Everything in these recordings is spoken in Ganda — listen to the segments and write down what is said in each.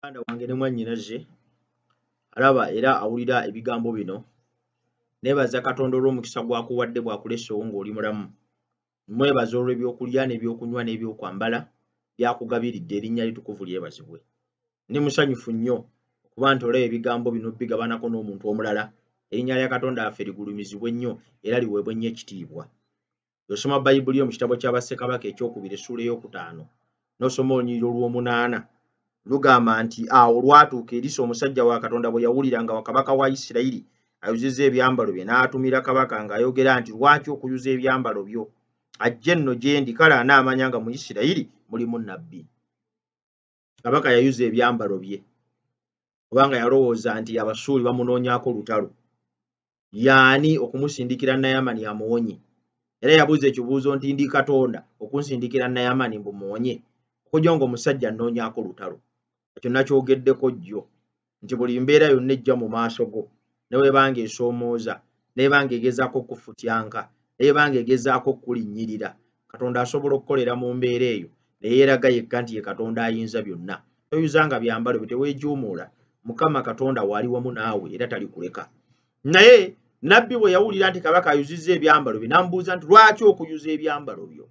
Muganda wange ne mwannyinaze alaba era awulira ebigambo bino, neebaza Katonda olw'omukisa gw'akuwadde bw'akuleseewo ng'oli mulamu. Mwebaza olw'ebyokulya n'ebyokunywa n'ebyokwambala by'akugabiridde, erinnya litukuvu lyebazibwe. Ndi musanyufu nnyo okuba nti olaba ebigambo bino bigabanako n'omuntu omulala. Erinnya lya Katonda waffe ligulumizibwe nnyo era liweebwe nnyo ekitiibwa. Osoma Bayibuli yo mu kitabo kya Bassekabaka ekyokubiri essuula ey'okutaano n'osoma olunyiriri olw'omunaana, lugamba nti awo lwatuuka Erisa omusajja wa Katonda bwe yawulira nga kabaka wa Isirayiri ayuzizza ebyambalo bye, n'atumira kabaka ng'ayogera nti lwaki okuyuza ebyambalo byo? Ajje nno gye ndi, kale anaamanya nga mu Isirayiri mulimu nnabbi. Kabaka yayuza ebyambalo bye kubanga yalowooza nti Abasuuli bamunoonyaako lutalo, yaani okumusindikira Nayamani amuwonye. Era yabuuza ekibuuzo nti ndi Katonda okunsindikira Nayamani mbu muwonye, okujja ng'omusajja annoonyaako lutalo. Ekyo nakyogeddeko jjo nti buli mbeera yonna ejja mu maaso go, ne bw'ebanga esoomooza, n'ebanga egezaako okufutyanka, n'ebanga egezaako okulinnyirira, Katonda asobola okukolera mu mbeera eyo ne yeeraga yekka nti ye Katonda ayinza byonna. Toyuzanga byambalo byo, teweejuumuula. Mukama Katonda waali wamu naawe era talikuleka. Naye nabbi bwe yawulira nti kabaka ayuzizza ebyambalo bye, n'amubuuza nti lwaki okuyuza ebyambalo byo?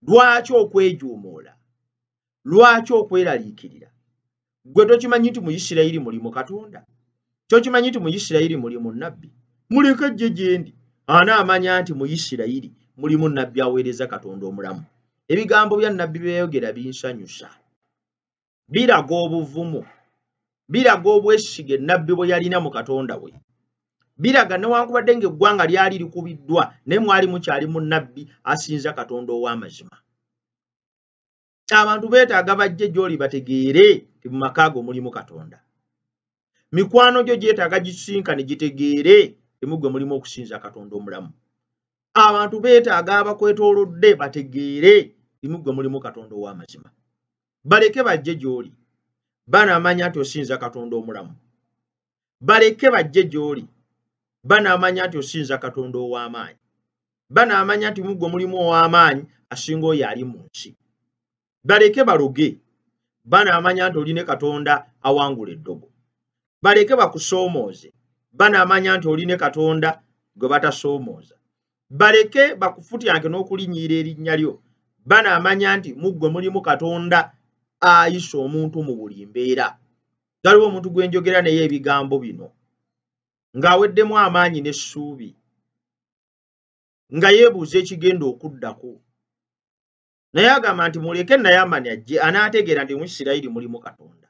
Lwaki okwejuumuula? Lwaki okweraliikirira? Ggwe tokimanyi nti mu Isirayiri mulimu Katonda? Tokimanyi nti mu Isirayiri mulimu nnabbi? Muleke ajje gye ndi, anaamanya nti mu Isirayiri mulimu nnabbi aweereza Katonda omulamu. Ebigambo bya nnabbi bye yayogera binsanyusa, biraga obuvumu, biraga obwesige nnabbi bwe yalina mu Katonda we, biraga newankubadde ng'eggwanga lyali likubiddwa naye mwali mukyali mu nnabbi asinza Katonda ow'amazima. Abantu beetaaga bajje gy'oli bategeere nti mu maka go mulimu Katonda. Mikwano gyo gyetaaga gisinkane gitegeere nti mu ggwe mulimu okusinza Katonda omulamu. Abantu beetaaga abakwetoolodde bategeere nti mu ggwe mulimu Katonda ow'amazima. Baleke bajje gy'oli, banaamanya nti osinza Katonda omulamu. Baleke bajje gy'oli, banaamanya nti osinza Katonda ow'amaanyi. Banaamanya nti mu ggwe mulimu ow'amaanyi asinga oyo ali mu nsi. Baleke baloge, banaamanya nti oli ne Katonda awangula eddogo. Baleke bakusoomooze, banaamanya nti oli ne Katonda gwe batasoomooza. Baleke bakufutyanke n'okulinnyirira erinnya lyo, banaamanya nti mu ggwe mulimu Katonda ayisa omuntu mu buli mbeera. Waliwo omuntu gwe njogera naye ebigambo bino ng'aweddemu amaanyi n'essuubi, nga yeebuuza ekigenda okuddako. Naye agamba nti muleke Nayamani ajje, anaategeera nti mu Isirayiri mulimu Katonda.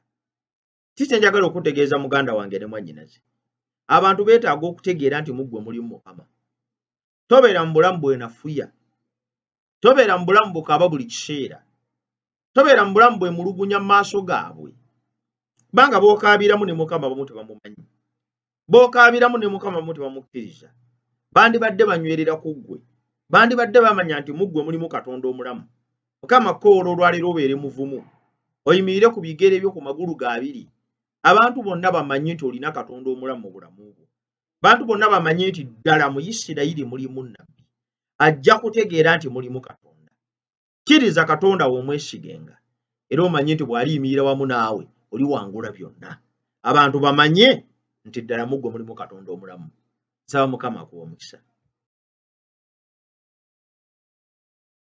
Ki kye njagala okutegeeza muganda wange ne mwannyinaze? Abantu beetaaga okutegeera nti mu ggwe mulimu Mukama. Tobeera mu bulamu bwenafuya, tobeera mu bulamu bukaaba buli kiseera, tobeera mu bulamu bwemulugunya mu maaso gaabwe, kubanga b'okaabiramu ne Mukama bamu tebamumanyi, b'okaabiramu ne Mukama bamu tebamukkiriza. Bandibadde banywerera ku ggwe, bandibadde bamanya nti mu ggwe mulimu Katonda omulamu. Mukama kkoola olwaleero obeere muvumu, oyimirire ku bigere byo ku magulu go abiri. Abantu bonna bamanye nti olina Katonda omulamu mu bulamu bwo. Bantu bonna bamanye nti ddala mu Isirayiri mulimu nnabbi ajja kutegeera nti mulimu Katonda. Kkiriza Katonda wo omwesigenga, era omanye nti bw'aliyimirira wamu naawe oliwangula byonna. Abantu bamanye nti ddala mu ggwe mulimu Katonda omulamu. Nsaba Mukama akuwe omukisa.